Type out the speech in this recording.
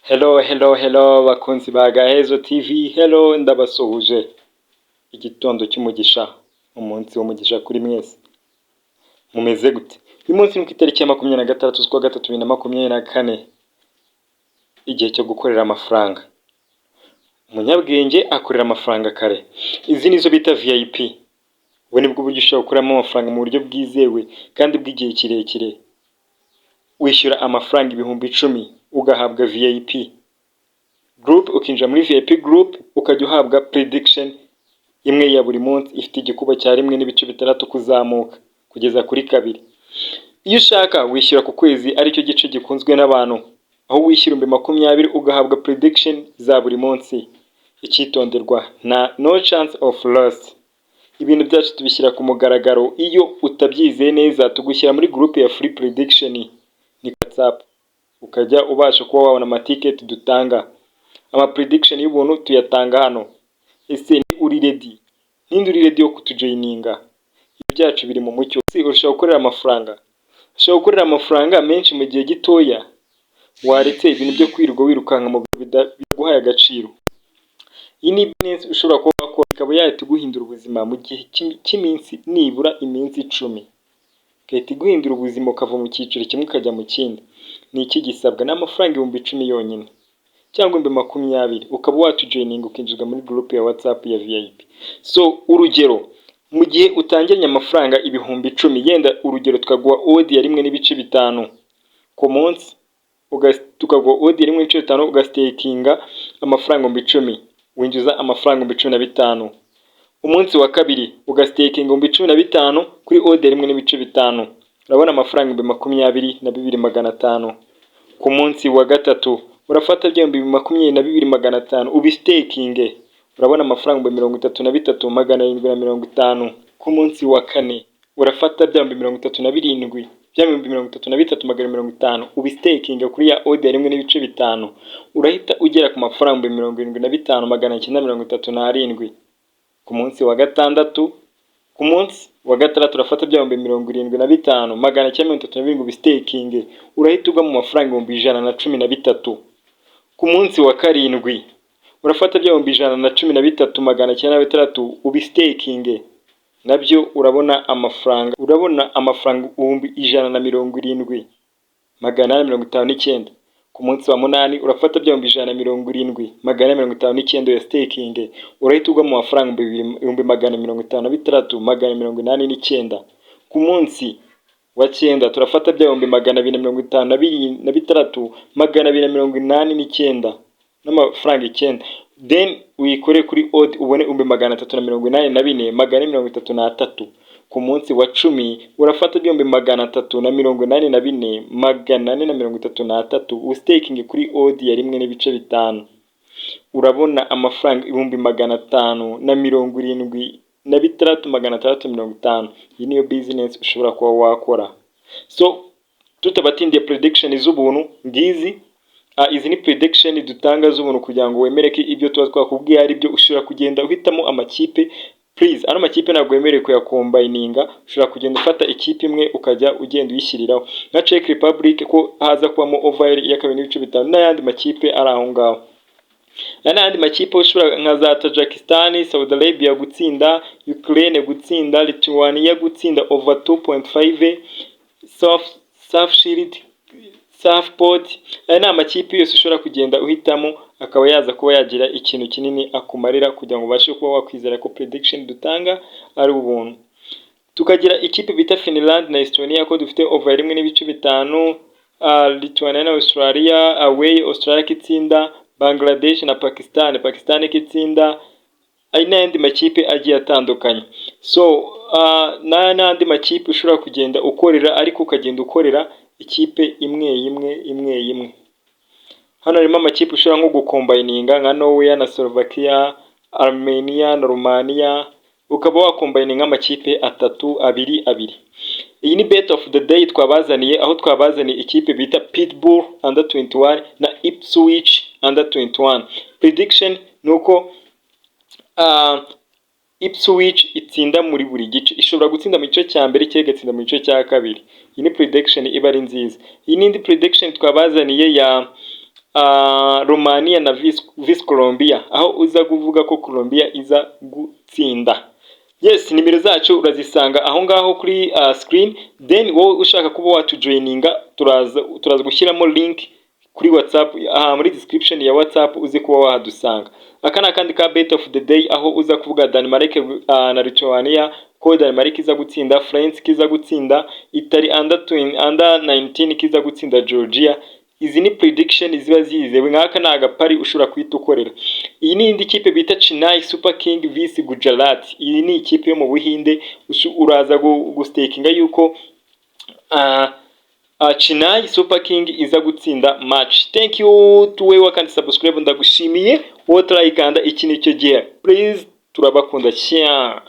Hello, hello, hello, bakunzi ba Gahezo TV, hello, ndabasuhuje. Igitondo cy'umugisha, umunsi w'umugisha kuri mwese. Mumeze gute? Uyu munsi ni ku itariki ya 26 z'ukwa gatatu 2024. Igihe cyo gukorera amafaranga. Umunyabwenge akorera amafaranga kare. Izi nizo bita VIP. Ubu ni bwo buryo ushobora gukuramo amafaranga mu buryo bwizewe kandi bw'igihe kirekire. Wishyura amafaranga 10,000 ugahabwa VIP group, ukinjira muri VIP group, ukajya uhabwa prediction imwe ya buri munsi ifite igikuba cya 1.6 kuzamuka kugeza kuri 2. Iyo ushaka wishyura ku kwezi, aricyo gice gikunzwe n'abantu, aho wishyura 20,000 ugahabwa prediction za buri munsi. Icyitonderwa, nta no chance of loss. Ibintu byacu tubishyira ku mugaragaro. Iyo utabyizeye neza, tugushyira muri group ya free prediction, ni WhatsApp, ukajya ubasha kuba wabona amatiketi dutanga. Ama prediction y'ubuntu tuyatanga hano. Ese ni uri ready? Ninde uri ready yo kutujoininga? Ibi byacu biri mu mucyo. Ese urashobora gukorera amafaranga? Ushobora gukorera amafaranga menshi mu gihe gitoya. Waretse ibintu byo kwirirwa wirukanka mu bintu bitaguhaye agaciro. Iyi ni business ushobora kuba wakora ikaba yahita iguhindura ubuzima mu gihe cy'iminsi, nibura iminsi 10. Igahita iguhindura ubuzima, ukava mu cyiciro kimwe ukajya mu kindi. Ni iki gisabwa? Ni amafaranga 10,000 yonyine cyangwa 20,000, ukaba watujoininga, ukinjizwa muri group ya WhatsApp ya VIP. So urugero, mu gihe utangiranye amafaranga 10,000, yenda urugero tukaguha odd ya 1.5 ku munsi, tukaguha odd ya 1.5, ugastakinga amafaranga 10,000, winjiza amafaranga 15,000. Umunsi wa kabiri ugastakinga 15,000 kuri odd ya 1.5, urabona amafaranga 22,500. Ku munsi wa gatatu urafata bya 22,500 ubistakinge, urabona amafaranga 33,750. Ku munsi wa kane urafata bya 37,000, bya 33,750, ubistakinge kuri ya odd ya 1.5, urahita ugera ku mafaranga 75,937. Ku munsi wa gatandatu urafata bya 75,937 ubistakinge, urahita ugwa mu mafaranga 113,000. Ku munsi wa karindwi urafata bya 113,906 ubistakinge, nabyo urabona amafaranga 170,859. Ku munsi wa munani urafata bya 170,459 uyastakinge, urahita ugwa mu mafaranga 456,489. Ku munsi wa cyenda turafata bya 256,289 n'amafaranga 9, then uyikore kuri odd, ubone 384,433. Ku munsi wa 10 urafata 384,433 ustakinge kuri odd ya 1.5, urabona amafaranga 576,650. Iyi niyo business ushobora kuba wakora. So tutabatindiye, prediction z'ubuntu ngizi. Izi ni prediction dutanga z'ubuntu kugira ngo wemere ko ibyo tuba twakubwiye ari byo. Ushobora kugenda uhitamo amakipe. Please, ano makipe ntabwo wemerewe kuyacombininga. Ushobora kugenda ufata ikipe imwe ukajya ugenda uyishyiriraho, nka Czech Republic ko haza kubamo over ya 2.5 n'ayandi makipe ari aho ngaho. Aya n'ayandi makipe ushobora, nka za Tajikistan, Saudi Arabia gutsinda, Ukraine gutsinda, Lithuania gutsinda over 2.5, South Shield, Southport. Aya ni amakipe yose ushobora kugenda uhitamo, akaba yaza kuba yagira ikintu kinini akumarira kugira ngo ubashe kuba wakwizera ko prediction dutanga ari ubuntu. Tukagira ikipe bita Finland na Estonia ko dufite over 1.5, Lithuania na Australia away, Australia kitsinda, Bangladesh na Pakistan, Pakistan kitsinda. Hari n'ayandi makipe agiye atandukanye. So n'aya n'andi makipe ushobora kugenda ukorera, ariko ukagenda ukorera ikipe imwe imwe imwe imwe. Hano harimo amakipe ushobora nko gucombininga, nka Norway na Slovakia, Armenia na Romania, ukaba wacombininga amakipe atatu, abiri abiri. Iyi ni bet of the day twabazaniye, aho twabazaniye ikipe bita Pitbull under 21 na Ipswich under 21. Prediction ni uko Ipswich itsinda muri buri gice, ishobora gutsinda mu gice cya mbere cyangwa igatsinda mu gice cya kabiri. Iyi ni prediction iba ari nziza. Iyi ni indi prediction twabazaniye ya Romania na vs Colombia, aho uza kuvuga ko Colombia iza gutsinda. Yes, nimero zacu urazisanga aho ngaho kuri screen. Then wowe ushaka kuba watujoininga, turaza gushyiramo link kuri WhatsApp, aha muri description ya WhatsApp uze kuba wahadusanga. Aka ni akandi ka bet of the day, aho uza kuvuga Denmark na Lithuania, ko Denmark iza gutsinda, France kiza gutsinda Italy, under 20, under 19 kiza gutsinda Georgia. Izi ni prediction ziba zizewe. Nk'aka ni agapari ushobora kuhita ukorera. Iyi ni indi kipe bita Chennai Super King vs Gujarat. Iyi ni ikipe yo mu Buhinde. Uraza gustakinga yuko Chennai Super King iza gutsinda match. Thank you to wewe kandi subscribe, ndagushimiye wowe utarayikanda. Iki nicyo gihe, please, turabakunda cyane.